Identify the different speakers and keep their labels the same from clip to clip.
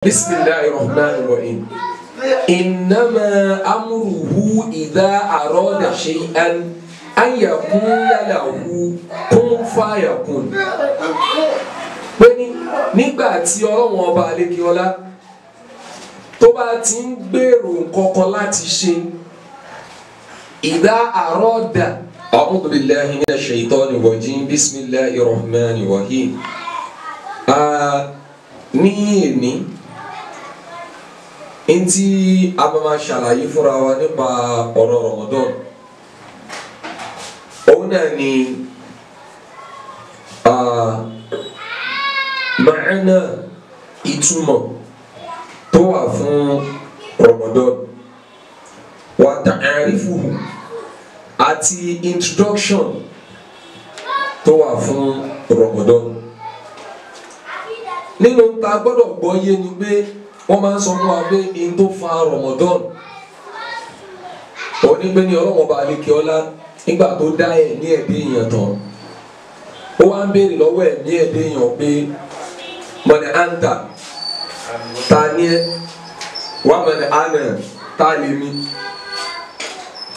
Speaker 1: Bismillahir Rahmanir Rahim. Innama amruhu idha arada shay'an an yaqula lahu kun fayakun. Pé ní nígbà tí Ọlọ́run ọba Alékiọlá tó bá ti ń gbèrò nǹkankan láti ṣe, idha arada. A'udhu billahi minash shaitani rajim. Bismillahir Rahmanir Rahim. Ní èní ntí a máa ṣàlàyé fúnra wa nípa ọ̀rọ̀ Ramadan, òun náà ni ma'ana ìtumọ̀ tó wà fún Ramadan, wa ta'arifuhu àti introduction tó wà fún Ramadan. Nínú ta gbọ́dọ̀ gbọ́ yé ni pé wọ́n máa ń sọ fún wa pé in tó fa Ramadan onígbé ní Ọlọ́run ọba Alékiọlá nígbà tó dá ẹ̀ ní ẹ̀dẹ́ èèyàn tán, ó wá ń béèrè lọ́wọ́ ẹ̀ ní ẹ̀dẹ́ èèyàn pé mọ̀nà anta ta ni ẹ́, wà mọ̀nà àná ta lè mi.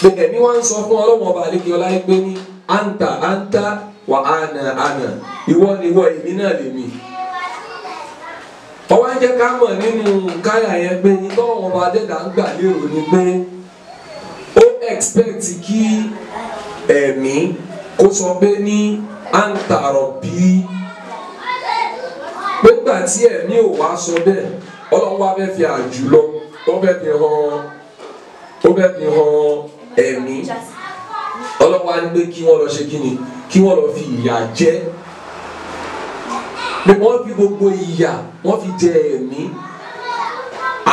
Speaker 1: Pé ẹ̀mí wá ń sọ fún Ọlọ́run ọba Alékiọlá pé ní anta anta wà àná àná, ìwọ ni ìwọ, èmi náà lè mi. Ọwọ́ ń jẹ́ ká mọ̀ nínú káyà yẹn pé ní tọ́wọ́n ọba adẹ́dà ń gbà lérò ni pé ó expect kí ẹ̀mí kó sọ pé ní anta rabbi. Nígbà tí ẹ̀mí ò wá sọ bẹ́ẹ̀, Ọlọ́run wá fẹ́ fi àjùlọ, ó fẹ́ fi hàn ẹ̀mí. Ọlọ́run wá ní pé kí wọ́n lọ ṣe kí ni, kí wọ́n lọ fi ìyà jẹ. Pé wọ́n fi gbogbo ìyà wọ́n fi jẹ ẹ̀mí,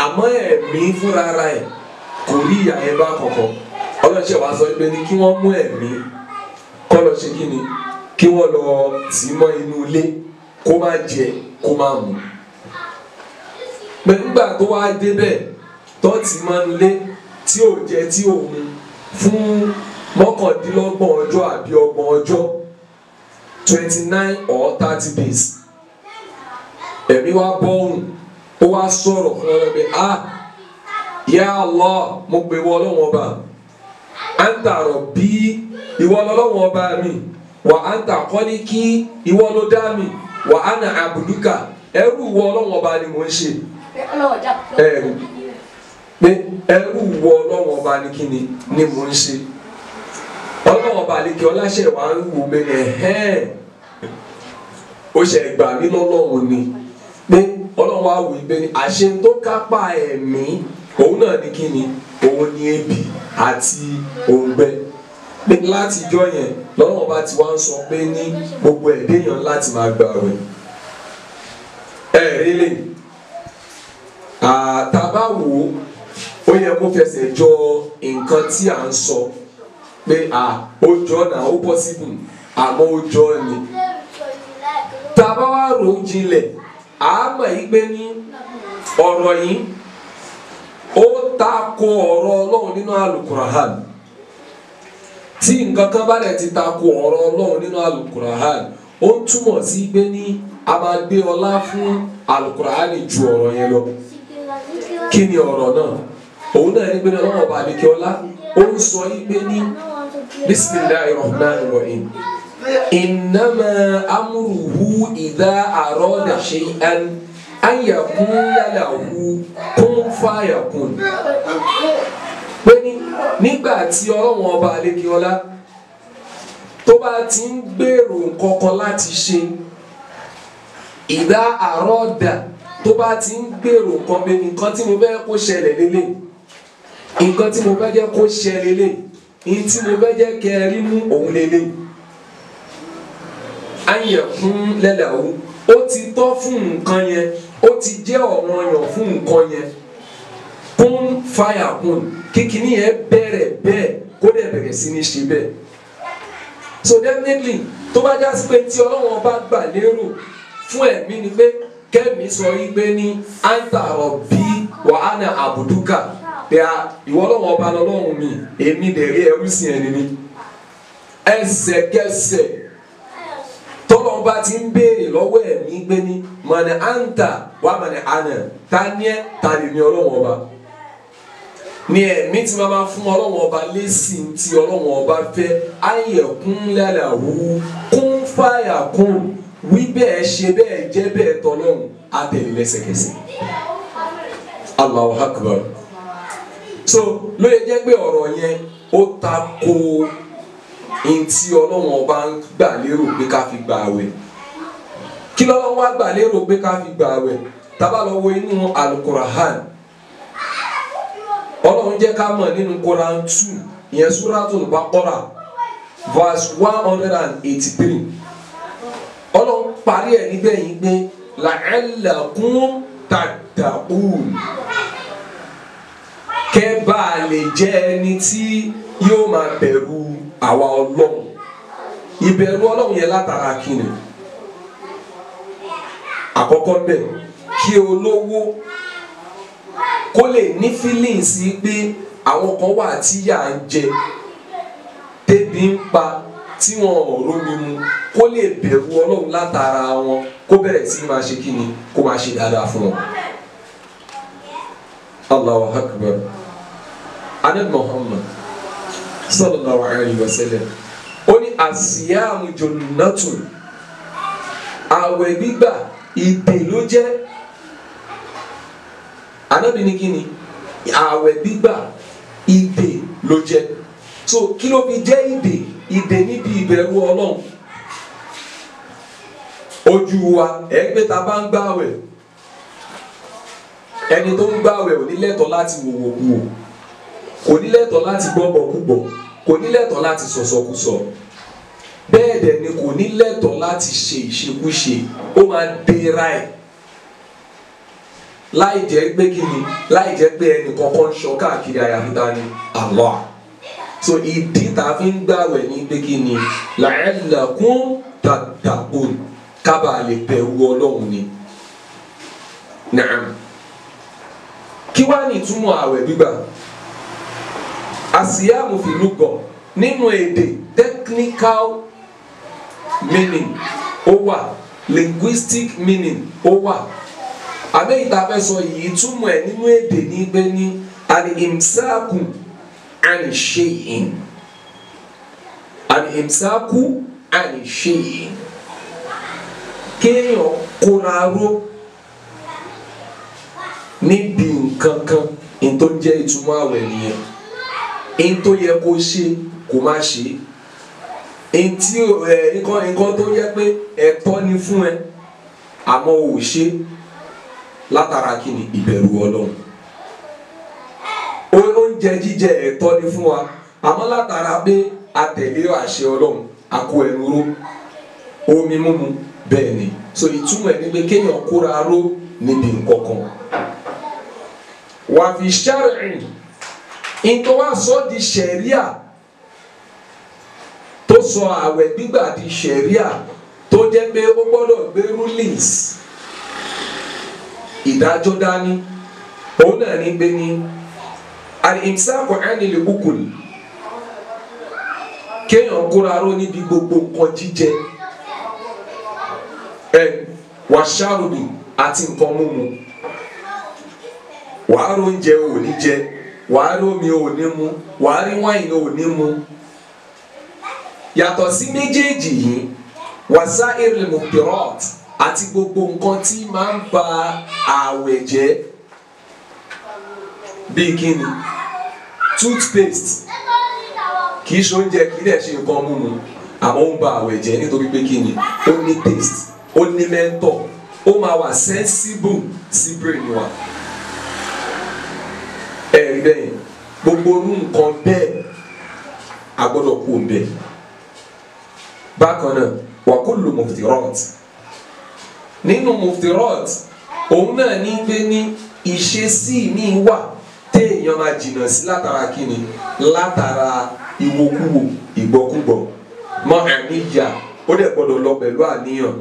Speaker 1: àmọ́ ẹ̀mí fúnra ara ẹ̀ kò rí ìyà yẹn bá kankan. Ọlọ́ṣẹ́ wa sọ pé ní kí wọ́n mú ẹ̀mí kọ́ lọ ṣe kí ni, kí wọ́n lọ tì mọ́ inú ilé kó má jẹ kó má mu. Pé nígbà tó wá débẹ̀ tó tì mọ́ inú ilé tí ò jẹ tí ò mu fún 29 ọjọ́ àbí 30 ọjọ́, 29 or 30 days, ẹ̀mí wa bọ́hùn, ó wá sọ̀rọ̀ fún ọlọ́run pé ah ya Allah, mo pè wọ Ọlọ́run ọba, anta rabbi, ìwọ lọ́lọ́run ọba mi, wa anta khaliki, ìwọ ló dá mi, wa ana abduka, ẹrú wọ Ọlọ́run ọba ni mò ń ṣe. Ẹrú pé ẹrú wọ Ọlọ́run ọba ni kí ni mò ń ṣe. Ọlọ́run ọba àlekè ọláṣẹ wa ń wò mí ẹ̀hẹ́n, ó ṣe gbà mí lọ́lọ́run ni. Pé Ọlọ́run wa wò pé àṣẹ tó kápá ẹ̀mí òun náà ní kí ni, òun ní ebi àti òǹgbẹ. Pé látijọ́ yẹn lọ́lọ́run bá ti wá ń sọ pé ní gbogbo ẹ̀dẹ́yàn láti máa gbà wẹ̀. Ẹ rí lè àtàbá wò ó yẹ kó fẹsẹ̀ jọ nǹkan tí à ń sọ pé à ó jọ náà, ó possible, àmọ́ ó jọ ni. Tàbá wá rò jinlẹ̀, a mọ̀ yí pé ní ọ̀rọ̀ yìí ó tako ọ̀rọ̀ Ọlọ́run nínú Al-Qur'an. Tí nǹkan kan bá dẹ̀ ti tako ọ̀rọ̀ Ọlọ́run nínú Al-Qur'an, ó ń túmọ̀ sí pé ní a máa gbé ọlá fún Al-Qur'an ju ọ̀rọ̀ yẹn lọ. Kí ni ọ̀rọ̀ náà? Òun náà ní pé ní Ọlọ́run ọba Alékiọlá ó ń sọ yí pé ní Bismillahir Rahmanir Rahim. Innama amruhu idha arada shay'an an yaqula lahu kun fayakun. Pé ní nígbà tí Ọlọ́run ọba Alékiọlá tó bá ti ń gbèrò nǹkankan láti ṣe, idha arada, tó bá ti ń gbèrò nǹkan pé nǹkan tí mo fẹ́ kó ṣẹlẹ̀ lélẹ̀, nǹkan tí mo fẹ́ jẹ́ kó ṣẹlẹ̀ lélẹ̀, nǹkan tí mo fẹ́ jẹ́ kẹ́ ẹ rí mú òun lélẹ̀, ayẹ̀kún lẹ́lẹ̀wò, ó ti tọ́ fún nǹkan yẹn, ó ti jẹ́ ọ̀ranyàn fún nǹkan yẹn, kún fàyà kún, kíkiní yẹn bẹ̀rẹ̀ bẹ́ẹ̀ kó dẹ̀ bẹ̀rẹ̀ sí ní ṣe bẹ́ẹ̀. So definitely tó bá jásí pé tí Ọlọ́run bá gbà lérò fún ẹ̀mí ni pé kẹ́mi sọ yí pé ní anta rabbi wa ana abuduka, pé ìwọ Ọlọ́run ọba lọ́lọ́run mi, èmi dẹ̀ rí ẹrú sí ẹni mi. Ẹsẹ̀kẹsẹ̀ Tọ́lọ́run bá ti ń béèrè lọ́wọ́ ẹ̀mí pé ní mọ̀nà àǹtà wà mọ̀nà ànà ta ní ẹ́ ta lè ní Ọlọ́run ọba. Ní ẹ̀mí tí máa fún Ọlọ́run ọba lésì tí Ọlọ́run ọba fẹ́ ayẹ̀kún lálàwù kún fàyà kún wí bẹ́ẹ̀ ṣe bẹ́ẹ̀ jẹ́ bẹ́ẹ̀ tọ́lọ́run á tẹ̀lé lẹ́sẹ̀kẹsẹ̀. Allahu Akbar. So ló yẹ jẹ́ pé ọ̀rọ̀ yẹn ó ta ko ntí Ọlọ́run ọba ń gbà lérò pé ká fi gbà àwẹ̀. Kí lọ́lọ́run wá gbà lérò pé ká fi gbà àwẹ̀? Tá bá lọ wo inú Al-Qur'an, Ọlọ́run jẹ́ ká mọ̀ nínú Quran 2 ìyẹn Suratul Baqara verse 183. Ọlọ́run parí ẹ̀ nígbẹ̀yìn pé la'allakum tattaqun, kẹ́ bá a lè jẹ́ ẹni tí yóò máa bẹ̀rù àwa Ọlọ́run. Ìbẹ̀rù Ọlọ́run yẹn látara kíni? Àkọ́kọ́ bẹ̀, kí olówó kó lè ní feelings pé àwọn kan wà tí yà ń jẹ, tébi ń pa, tí wọn ò rómi mu, kó lè bẹ̀rù Ọlọ́run látara wọn, kó bẹ̀rẹ̀ sí máa ṣe kíni, kó máa ṣe dáadáa fún wọn. Allahu Akbar. Ànábì Muhammad sallallahu alayhi wa sallam ó ní àsíyàmù junnatun, àwẹ̀ gbígbà ìdè ló jẹ́. Ànábì ní kíni? Àwẹ̀ gbígbà ìdè ló jẹ́. So kí ló fi jẹ́ ìdè? Ìdè níbi ìbẹ̀rù Ọlọ́run. Ojú wa ẹgbẹ́ ta bá ń gbàwẹ̀, ẹni tó ń gbàwẹ̀ ò ní lẹ́tọ̀ọ́ láti wòwòkuwò, kò ní lẹ́tọ̀ọ́ láti gbọ́gbọ́kúgbọ̀, kò ní lẹ́tọ̀ọ́ láti sọ̀sọ̀kúsọ, bẹ́ẹ̀ dẹ̀ ni kò ní lẹ́tọ̀ọ́ láti ṣe ìṣekúṣe. Ó máa dera ẹ̀ láì jẹ́ pé kíni, láì jẹ́ pé ẹnì kankan ń sọ káàkiri àyàfi ta ni Allah. So ìdí tá a fi ń gbàwẹ̀ ní pé kíni, la'allakum tattaqun, kábàá lè bẹ̀rù Ọlọ́run ni. Na'am. Kí wá ní ìtumọ̀ àwẹ̀ gbígbà? Àsíyàmù fi lúgọ̀ nínú èdè, technical meaning ó wà, linguistic meaning ó wà. Àbẹ́ ìta fẹ́ sọ yìí túmọ̀ ẹ̀ nínú èdè ní pé ní al-imsaku an shay'in, al-imsaku an shay'in, kéèyàn kóra ró níbi nǹkan kan. Ní tó jẹ́ ìtumọ̀ àwẹ̀ nìyẹn. Ní tó yẹ kó ṣe kó má ṣe, ní tí nǹkan tó yẹ pé ẹ̀tọ́ ni fún ẹ àmọ́ ò ṣe látara kíni? Ìbẹ̀rù Ọlọ́run. Oúnjẹ jíjẹ ẹ̀tọ́ ni fún wa, àmọ́ látara pé a tẹ̀lé àṣẹ Ọlọ́run, a kó ẹnu ró. Omi mímu bẹ́ẹ̀ ni. So ìtumọ̀ ẹ̀ ni pé kéèyàn kóra ró níbi nǹkan kan. Wà fi ṣẹ́rìn ìtọ́ wá sọ di ṣẹ̀ríà, tó sọ àwẹ̀ gbígbà di ṣẹ̀ríà, tó jẹ́ pé ó gbọ́dọ̀ gbé rulings ìdájọ́ dání, òun náà ní gbé ní al-imsaku anil ukul, kéèyàn kóra ró níbi gbogbo nǹkan jíjẹ ẹ wàṣàrùbì àti nǹkan mímu. Wàá rí oúnjẹ ò ní jẹ, wàá rí omi ò ní mu, wàá rí wáìnì ò ní mu. Yàtọ̀ sí méjèèjì yìí, wasa'iril muftirat àti gbogbo nǹkan tí máa ń ba ààwẹ̀ jẹ́, bíi kíni? Toothpaste kì í ṣe oúnjẹ, kì í dẹ̀ ṣe nǹkan mímu, àmọ́ ó ń ba ààwẹ̀ jẹ́ nítorí pé kíni? Ó ní taste, ó ní mentor, ó máa wà sensible sí brain wa. Ẹ̀rí bẹ́ẹ̀, gbogbo orú nǹkan bẹ́ẹ̀ a gbọ́dọ̀ kú òun bẹ́ẹ̀. Bákan náà, wa kullu muftirat, nínú muftirat òun náà ní pé ní ìṣesí mi wà téèyàn máa jìnnà sí látara kíni? Látara ìwòkuwò, ìgbọ́kúgbọ̀ mọ́ àníyà, ó dẹ̀ gbọ́dọ̀ lọ pẹ̀lú àníyàn.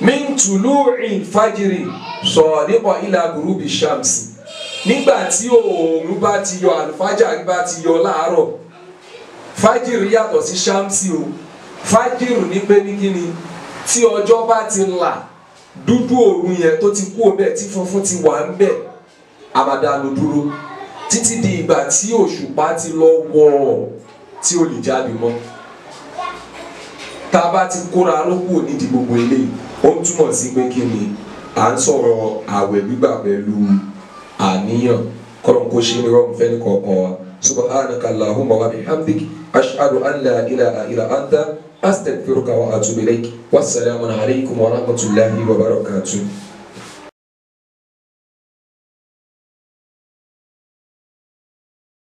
Speaker 1: Min tulu'i fajiri sadiqa ila gurubi shamsi, nígbà tí oòrùn bá ti yọ, àlùfájàrí bá ti yọ láàárọ̀. Fájìrì yàtọ̀ sí ṣámsì o. Fájìrù ní pé ní kíni, tí ọjọ́ bá ti là, dúdú òru yẹn tó ti kú òbẹ̀ tí funfun ti wà ń bẹ̀, a máa dánu dúró títí di ìgbà tí òṣùpá ti lọ wọ̀ tí ó lè jáde mọ́. Tá a bá ti kóra ló kúrò nídìí gbogbo eléyìí, ó ń túmọ̀ sí pé kí ni à ń sọ̀rọ̀ àwẹ̀ gbígbà pẹ̀lú àníyàn. Kọ́lọ̀ kó ṣe ní rọrùn fẹ́ni kọ̀ọ̀kan wa. Subhanaka Allahumma wa bihamdik, ashhadu an la ilaha illa anta, astaghfiruka wa atubu ilayk. Wassalamu alaykum wa rahmatullahi wa barakatuh.